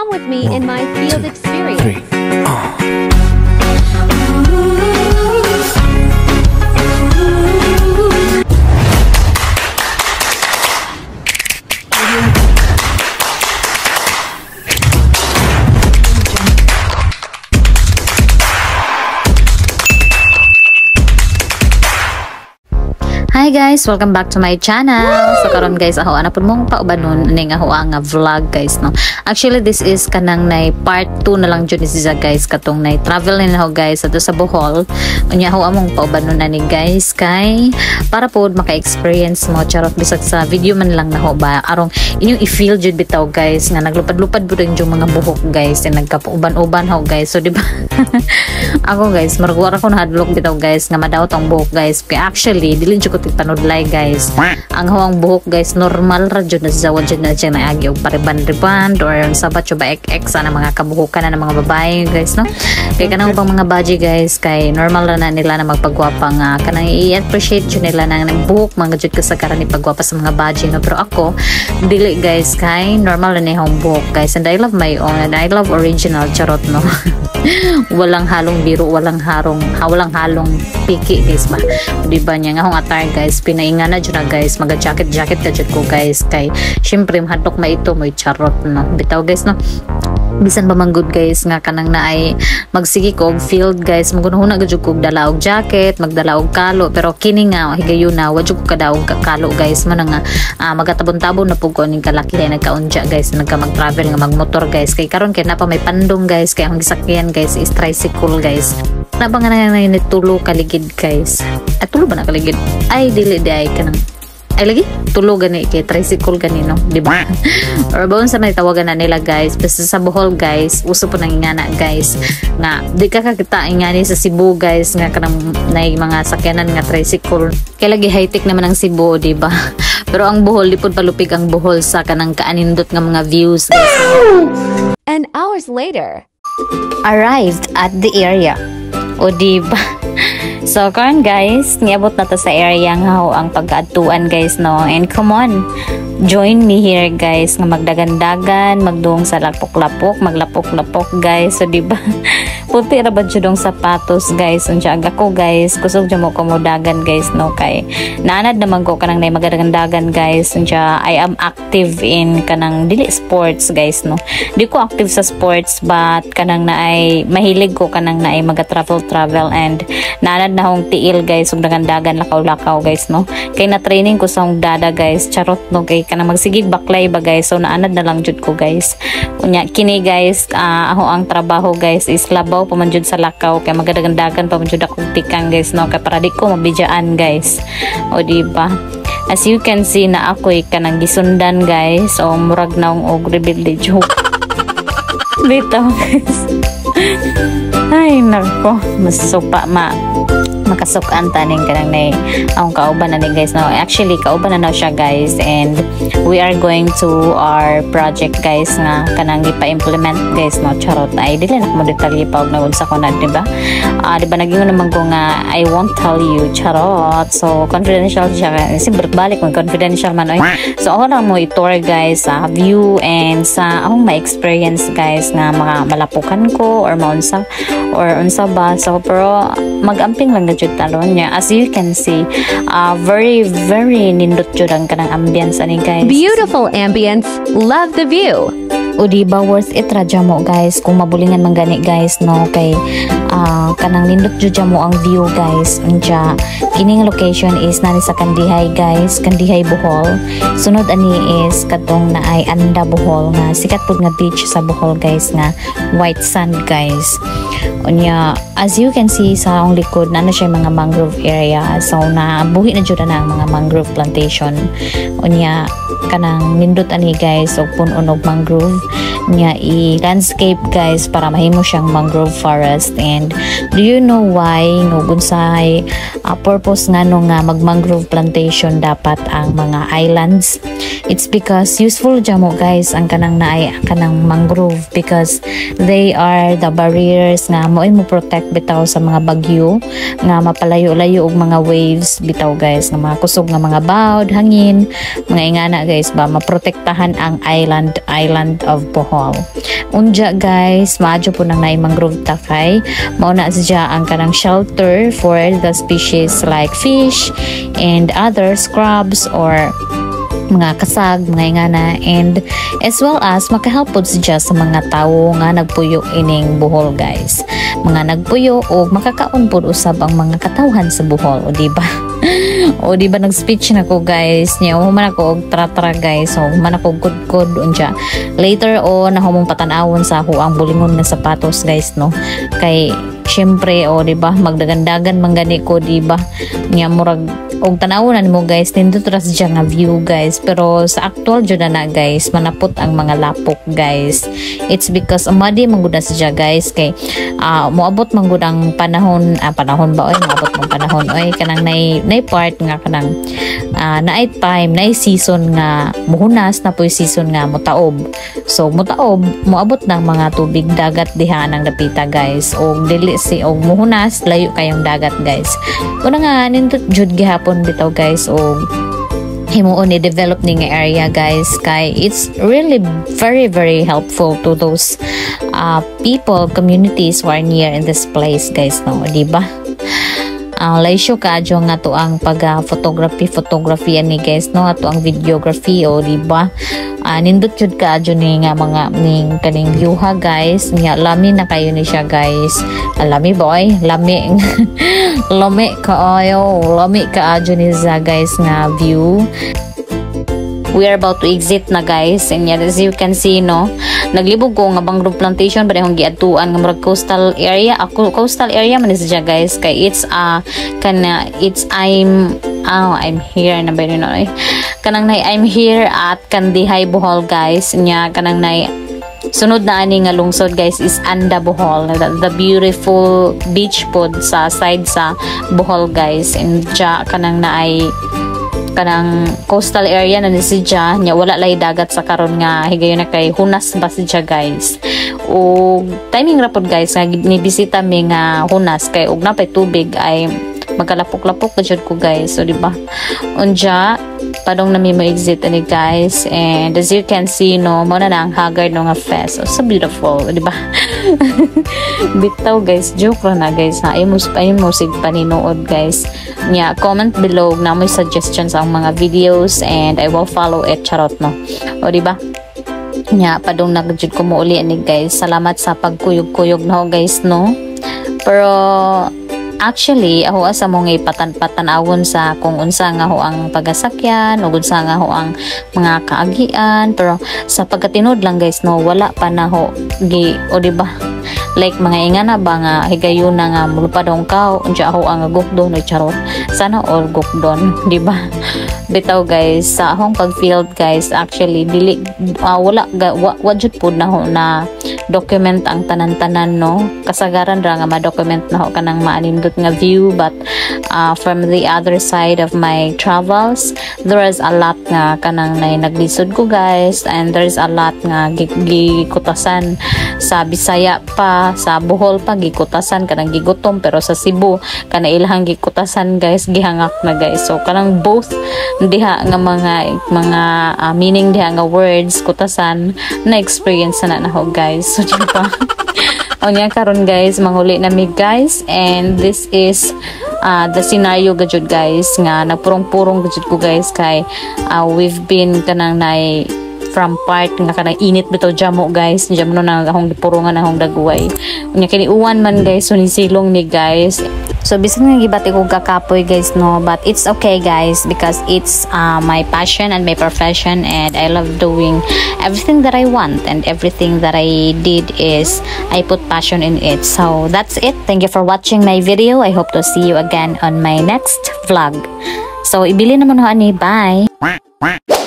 Come with me in my field experience. Three. Hi guys! Welcome back to my channel! So karon guys, ako ana pud mong paubanon ning ako nga vlog, guys, no. Actually, this is kanang nay part 2 na lang jud ni siya, guys, katong nay travel ni ako, guys, ato sa Bohol. Unya ako among paubanon na ni, guys, kay para pod maka-experience mo, charot, bisag sa video man lang naho ba, arong inyong i-feel jud bitaw, guys, nga naglupad-lupad pud ang mga buhok, guys, and nagkapauban-uban ho, guys. So di ba ako, guys, murag wala ko nahadlok bitaw, guys, nga madaot ang buhok, guys. Kay actually dili jud ko panudlay, guys. Ang huwang buhok, guys, normal ra jud na siya, wa jud na siya naagi og pariban-riban or sa ba ek sana mga kabuhukan na ng mga babae, guys, no. Kay kanang ubang mga baji, guys, kay normal ra na nila na magpagwapa nga kanang i-appreciate jud nila na ang buhok mga jud kasagaran ni pagwapa sa mga baji, no. Pero ako dili, guys, kay normal ra ni akong buhok, guys, and I love my own and I love original, charot, no. Walang halong biro, walang harong ha, walang halong piki, guys ba. Di ba niya nga akong attire, guys, pinainga na jud na, guys, maga jacket jacket ka jud ko, guys, kay syempre mahadlok maito mo, charot, no. Bitaw, guys, no, bisan pa man gud, guys, nga kanang naay magsige ko og field, guys, magunahuna gud kog dala og jacket, magdala og kalo, pero kini nga higayuna wa jud ko kadaog kalo, guys, mo na nga magatabon-tabon na pud ko ning kalakihan nagkaunja, guys, nagka mag-travel nga magmotor, guys, kay karon kay na pa may pandong, guys, kay ang gisakyan, guys, is tricycle, guys. Na ba nga nga tulo kaligid, guys? At tulo ba na kaligid? Ay, dili di ay kanang ay lagi tulo gani kay tricycle gani, no, di ba? Or baon sa may tawagan na nila, guys. Basta sa Bohol, guys, uso po nang ingana, guys, nga di ka kakita ingani sa Cebu, guys, nga kanang nay mga sakyanan nga tricycle, kay lagi high tech naman ang Cebu, di ba? Pero ang Bohol, di pud palupig ang Bohol sa kanang kaanindot nga mga views, guys. And hours later. Arrived at the area. O di ba? So karon, guys, niabot na to sa area nga ho ang pagkaadtuan, guys, no. And come on, join me here, guys, nga magdagandagan, magduong sa lapok-lapok, maglapok-lapok, guys. So di ba? Puti ra ba jud ang sapatos, guys. Unsa aga ko, guys, kusog jud mo kumudagan, guys, no, kay naanad naman ko kanang nay magdagandagan, guys. Unsa I am active in kanang dili sports, guys, no. Di ko active sa sports, but kanang naay mahilig ko kanang naay maga travel travel and naanad na akong tiil, guys, ug dagandagan, lakaw-lakaw, guys, no. Kay na training ko sa akong dada, guys, charot, no, kay kanang magsigig baklay ba, guys. So naanad na lang jud ko, guys. Unya kini, guys, ako ang trabaho, guys, is labaw pa man jud sa lakaw kay magadagandagan pa man jud akong tikang, guys, no, kay para di ko mabidjaan, guys. O di ba? As you can see na ako'y kanang gisundan, guys, o murag naong og rebelde joke bitaw, guys. Ay nako, mas supa ma makasukan taning kanang nay akong kauban na ni, guys, no. Actually, kauban na siya, guys, and we are going to our project, guys, nga kanang gipa-implement, guys, no, charot. Ay dili na mo detalye pa og naunsa ko na, di ba? Di ba nagingon naman ko nga I won't tell you, charot. So confidential siya kasi balik man confidential man oy. So ako lang mo i-tour, guys, sa view and sa akong ma-experience, guys, nga mga malapukan ko or maunsa or unsa ba. So pero magamping lang jud talon niya. As you can see, very very nindot jud ang kanang ambience ani, guys. Beautiful ambience. Love the view. O di ba worth it ra mo, guys, kung mabulingan man gani, guys, no, kay kanang nindot jud mo ang view, guys. Unja kining location is nani sa Kandihay, guys, Kandihay, Bohol. Sunod ani is katong naay Anda, Bohol, nga sikat pud nga beach sa Bohol, guys, nga white sand, guys. Unya as you can see sa akong likod na siya mga mangrove area, so na buhi na jud na ang mga mangrove plantation. Unya kanang nindot ani, guys, og puno og mangrove niya i-landscape, guys, para mahimo siyang mangrove forest. And do you know why no gunsay purpose nga no nga mag mangrove plantation dapat ang mga islands? It's because useful jamo, guys, ang kanang naay kanang mangrove because they are the barriers nga Maoy mo protect bitaw sa mga bagyo nga mapalayo-layo og mga waves bitaw, guys, nga mga kusog nga mga bawd hangin, mga ingana, guys, ba, maprotektahan ang island island of Bohol. Unja, guys, maadyo po nang naay mangrove ta kay mao na siya ang kanang shelter for the species like fish and other crabs or mga kasag, mga ingana, and as well as makahelp pod siya sa mga tawo nga nagpuyo ining Bohol, guys. Mga nagpuyo o makakaon pod usab ang mga katawhan sa Bohol, o di ba? O di ba, nag-speech na ko, guys. Nya human ako og tra-tra, guys. So human ako good unja. Later on na humong patan-awon sa ako ang bulingon nga sapatos, guys, no. Kay syempre, o di ba, magdagandagan man gani ko, di ba? Nya murag og tan-awon na nimo, guys, nindot ra siya nga view, guys, pero sa actual jud na, guys, manapot ang mga lapok, guys. It's because umadi man gud na siya, guys, kay moabot man gud ang panahon, panahon ba oy, moabot mong panahon oy, kanang nay part nga kanang naay time, naay season nga muhunas na po'y season nga mutaob. So mutaob, moabot ng mga tubig dagat diha ng dapita, guys, og dili si og muhunas, layo kayong dagat, guys. Una nga nindot jud gihapon bitaw, guys, og himuon ni develop ni nga area, guys, kay it's really very, very helpful to those people, communities who are near in this place, guys, no, di ba? Ang laisyo kaadyo nga to ang pag photography photography ani, guys, no, ato ang videography, o di ba? Nindot jud kaadyo ni nga mga ning kaning view ha, guys. Nya lami na kayo ni siya, guys. Lami boy, lami, lami kaayo, lami kaadyo ni siya, guys, nga view. We are about to exit na, guys, and yeah, as you can see, no, naglibog ko nga mangrove plantation ba akong giadtuan nga murag coastal area ako, coastal area man siya, guys, kay it's kana it's I'm, oh, I'm here na ba yun, eh? Kanang nay I'm here at Kandihay, Bohol, guys. Nya kanang nay sunod na ani nga lungsod, guys, is Anda, Bohol, the beautiful beach pod sa side sa Bohol, guys. And dya kanang naay kanang coastal area na ni siya. Nya wala lay dagat sa karon nga higayon na kay hunas ba siya, guys, ug timing ra pod, guys, nga ni bisita mi nga hunas kay og napay tubig ay magkalapok-lapok na jud ko, guys. So di ba, unja padong nami mo exit ani, guys, and as you can see, no, mo na ang haggard no nga face. So, so beautiful, di ba? Bitaw, guys, joke ra na, guys, ha. Ay mo sig paninuod, guys. Nya comment below na mo suggestions ang mga videos and I will follow it. Charot, no? O di ba? Nya padong nagjud ko mo uli ani, guys. Salamat sa pagkuyog-kuyog na ho, guys, no. Pero actually, ako asa mo nga ipatan-patanawon sa kung unsa nga ho ang pagasakyan o unsa nga ho ang mga kaagian, pero sa pagkatinod lang, guys, no, wala pa na ho gi, o di ba, like mga ingana ba nga higayon na nga mulupad ang kao unsa ako ang gukdon o charot, sana all gukdon, di ba? Bitaw, guys, sa akong pag-field, guys, actually dili wala ga, wa jud pud na ho na document ang tanan-tanan, no. Kasagaran ra nga ma-document na ho kanang maanindot nga view, but from the other side of my travels, there is a lot nga kanang nay naglisod ko, guys, and there's a lot nga gikutasan sa Bisaya pa, sa Bohol pa gikutasan kanang gigutom, pero sa Cebu kana ilahang gikutasan, guys, gihangak na, guys. So kanang both diha nga mga meaning diha nga words kutasan na experience na nako, guys. So di ba? Unya karon, guys, manguli na mi, guys, and this is the scenario gajud, guys, nga nagpurong-purong gajud ko, guys, kay we've been kanang nay from part nga kanang init bitaw jamo, guys. Jamo no na akong gipurungan akong daguway. Unya kini uwan man, guys, so ni silong ni, guys. So bisan nga gibati ko kakapoy, guys, no, but it's okay, guys, because it's my passion and my profession and I love doing everything that I want, and everything that I did is I put passion in it. So that's it. Thank you for watching my video. I hope to see you again on my next vlog. So ibili naman ho ani. Bye. Quack, quack.